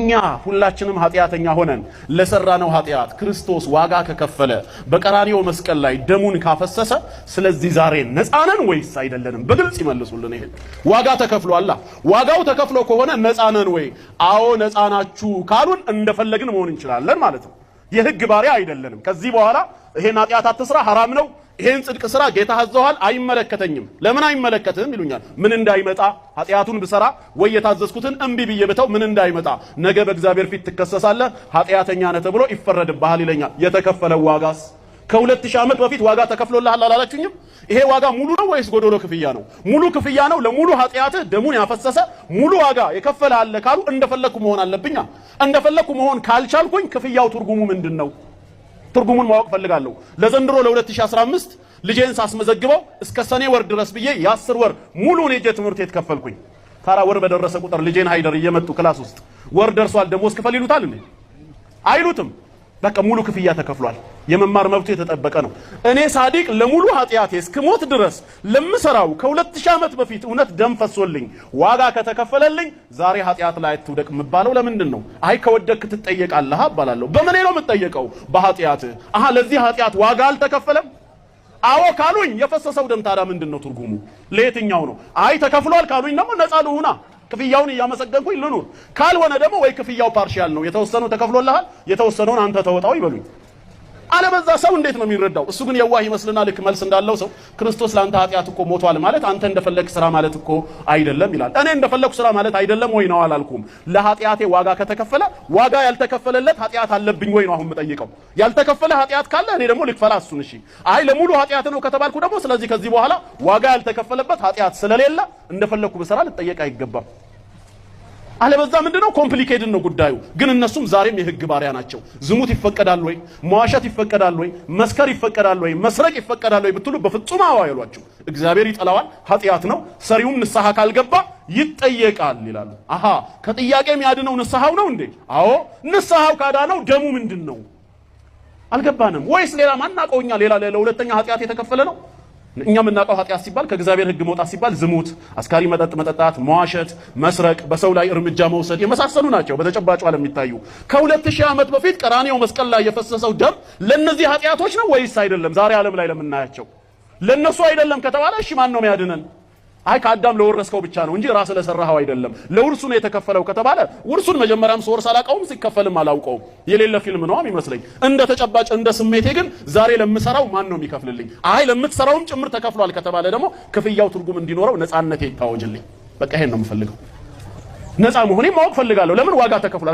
እኛ ሁላችንም ኃጢአተኛ ሆነን ለሰራነው ኃጢአት ክርስቶስ ዋጋ ከከፈለ፣ በቀራንዮ መስቀል ላይ ደሙን ካፈሰሰ፣ ስለዚህ ዛሬ ነፃ ነን ወይስ አይደለንም? በግልጽ ይመልሱልን። ይሄን ዋጋ ተከፍሏላ። ዋጋው ተከፍሎ ከሆነ ነፃ ነን ወይ? አዎ ነፃ ናችሁ ካሉን እንደፈለግን መሆን እንችላለን ማለት ነው። የህግ ባሪያ አይደለንም። ከዚህ በኋላ ይሄን ኃጢአት አትስራ ሐራም ነው፣ ይሄን ጽድቅ ስራ ጌታ አዘዋል፣ አይመለከተኝም። ለምን አይመለከትህም ይሉኛል። ምን እንዳይመጣ፣ ኃጢአቱን ብሰራ ወይ የታዘዝኩትን እምቢ ብዬ ብተው ምን እንዳይመጣ፣ ነገ በእግዚአብሔር ፊት ትከሰሳለህ፣ ኃጢአተኛ ነህ ተብሎ ይፈረድብሃል ይለኛል። የተከፈለው ዋጋስ? ከ2000 ዓመት በፊት ዋጋ ተከፍሎልሃል አላላችሁኝም? ይሄ ዋጋ ሙሉ ነው ወይስ ጎዶሎ ክፍያ ነው? ሙሉ ክፍያ ነው። ለሙሉ ኃጢአትህ ደሙን ያፈሰሰ ሙሉ ዋጋ የከፈለ አለ ካሉ እንደፈለግኩ መሆን አለብኛ። እንደፈለግኩ መሆን ካልቻልኩኝ ክፍያው ትርጉሙ ምንድን ነው? ትርጉሙን ማወቅ ፈልጋለሁ። ለዘንድሮ ለ2015 ልጄን ሳስመዘግበው እስከ ሰኔ ወር ድረስ ብዬ የ10 ወር ሙሉን ሄጄ ትምህርት ቤት ከፈልኩኝ። ታራ ወር በደረሰ ቁጥር ልጄን ሃይደር እየመጡ class ውስጥ ወር ደርሷል ደሞዝ ክፈል ይሉታል እንዴ? አይሉትም። በቃ ሙሉ ክፍያ ተከፍሏል። የመማር መብቱ የተጠበቀ ነው። እኔ ሳዲቅ ለሙሉ ኃጢአቴ እስክሞት ድረስ ለምሰራው ከ2000 ዓመት በፊት እውነት ደም ፈሶልኝ ዋጋ ከተከፈለልኝ ዛሬ ኃጢአት ላይ አትውደቅ የምባለው ለምንድን ነው? አይ ከወደቅክ ትጠየቃለህ እባላለሁ። በምን ነው የምጠየቀው? በኃጢአትህ። አሃ ለዚህ ኃጢአት ዋጋ አልተከፈለም? አዎ ካሉኝ የፈሰሰው ደም ታዲያ ምንድን ነው ትርጉሙ? ለየትኛው ነው? አይ ተከፍሏል ካሉኝ ደግሞ ነፃ ልሁና፣ ክፍያውን እያመሰገንኩኝ ልኑር። ካልሆነ ደግሞ ወይ ክፍያው partial ነው፣ የተወሰነው ተከፍሎልሃል፣ የተወሰነውን አንተ ተወጣው ይበሉኝ። አለበዛ ሰው እንዴት ነው የሚረዳው? እሱ ግን የዋህ ይመስልና ልክ መልስ እንዳለው ሰው ክርስቶስ ለአንተ ኃጢአት እኮ ሞቷል ማለት አንተ እንደፈለግ ስራ ማለት እኮ አይደለም ይላል። እኔ እንደፈለግኩ ስራ ማለት አይደለም ወይ ነው አላልኩም። ለኃጢአቴ ዋጋ ከተከፈለ ዋጋ ያልተከፈለለት ኃጢአት አለብኝ ወይ ነው አሁን የምጠይቀው። ያልተከፈለ ኃጢአት ካለ እኔ ደግሞ ልክፈላ እሱን። እሺ አይ ለሙሉ ኃጢአት ነው ከተባልኩ ደግሞ ስለዚህ ከዚህ በኋላ ዋጋ ያልተከፈለበት ኃጢአት ስለሌለ እንደፈለግኩ ብሰራ ልጠየቅ አይገባም። አለበዛ ምንድነው complicated ነው ጉዳዩ። ግን እነሱም ዛሬም የህግ ባሪያ ናቸው። ዝሙት ይፈቀዳል ወይ? መዋሸት ይፈቀዳል ወይ? መስከር ይፈቀዳል ወይ? መስረቅ ይፈቀዳል ወይ ብትሉ በፍጹም አዎ አይሏችሁ። እግዚአብሔር ይጠላዋል፣ ኃጢአት ነው፣ ሰሪውም ንስሐ ካልገባ ይጠየቃል ይላሉ። አሃ ከጥያቄ የሚያድነው ንስሐው ነው እንዴ? አዎ ንስሐው ካዳነው ደሙ ምንድን ነው? አልገባንም። ወይስ ሌላ ማናውቀው እኛ ሌላ ለሁለተኛ ኃጢአት የተከፈለ ነው? እኛ የምናውቀው ኃጢአት ሲባል ከእግዚአብሔር ሕግ መውጣት ሲባል ዝሙት፣ አስካሪ መጠጥ መጠጣት፣ መዋሸት፣ መስረቅ፣ በሰው ላይ እርምጃ መውሰድ የመሳሰሉ ናቸው በተጨባጩ ዓለም የሚታዩ። ከ2000 ዓመት በፊት ቀራንዮ መስቀል ላይ የፈሰሰው ደም ለነዚህ ኃጢአቶች ነው ወይስ አይደለም? ዛሬ ዓለም ላይ ለምናያቸው ለነሱ አይደለም ከተባለ እሺ ማን ነው የሚያድነን? አይ ከአዳም ለወረስከው ብቻ ነው እንጂ ራስህ ለሰራኸው አይደለም። ለውርሱ ነው የተከፈለው ከተባለ ውርሱን መጀመሪያም ስወርስ አላውቀውም፣ ሲከፈልም አላውቀውም። የሌለ ፊልም ነው የሚመስለኝ። እንደ ተጨባጭ እንደ ስሜቴ ግን ዛሬ ለምሰራው ማን ነው የሚከፍልልኝ? አይ ለምትሰራውም ጭምር ተከፍሏል ከተባለ ደግሞ ክፍያው ትርጉም እንዲኖረው ነፃነቴ ይታወጅልኝ። በቃ ይሄን ነው የምፈልገው። ነፃ መሆኔ ማወቅ ፈልጋለሁ። ለምን ዋጋ ተከፍሏል።